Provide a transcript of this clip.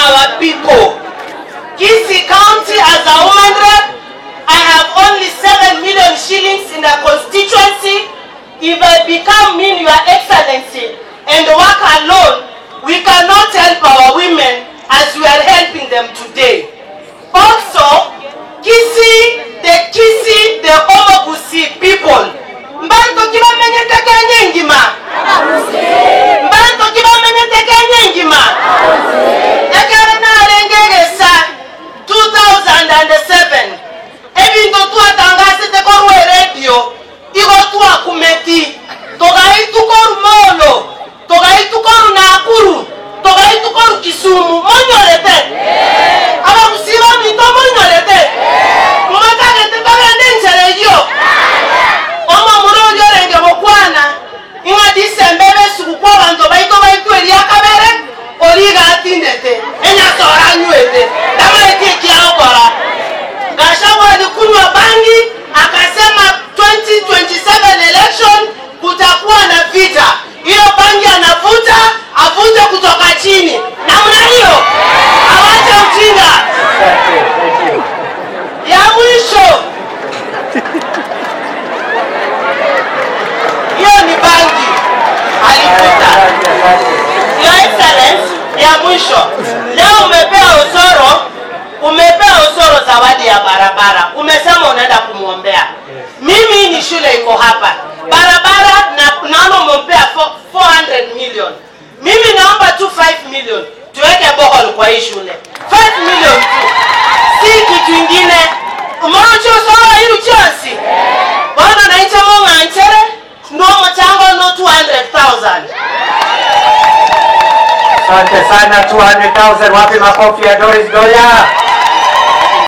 our people. Kisii County as a woman rep, I have only 7 million shillings in the constituency. If I become mean, Your Excellency, and work alone, we cannot help our women as we are helping them today. Also, Kisii, the Kisii, the Omogusii people, mbanto ki bamenyete Kenya engima? Mbanto ki bamenyete Kenya engima? Ekero narenge egesa 2007, ebinto twatangasete korwa eredio igo twakumeti, togaitwa korwa Molo, togaitwa korwa Nakuru, togaitwa korwa Kisumu, monyorete? Abagusii baminto monyorete? Motagete togende enchera eyio? Omomura oria orenge gokwana ng'a Disemba ebe esuguku abanto baito baitwe eria kabere, oria iga atindete, enyasore anywete, tamaeti eki agokora. Gachagua alikunywa bangi akasema 2027 election kutakuwa na vita. Hiyo bangi anavuta, avute kutoka chini. Namna hiyo. Awache ujinga. Asante, thank you. Ya mwisho. Hiyo ni bangi alivuta. Asante, asante. Your Excellency, ya mwisho. Leo umepea Osoro, umepea Osoro zawadi ya barabara. Umesema unaenda kumwombea. Mimi ni shule iko hapa. Barabara na naona umempea 400 million. Mimi naomba tu 5 million tuweke borehole kwa hii shule. 5 million tu. Si kitu ingine. Umeona Osoro hili chance. Bwana naita mong'anchere ndo mchango no 200,000. Asante sana 200,000. Wapi makofi ya Doris Doya?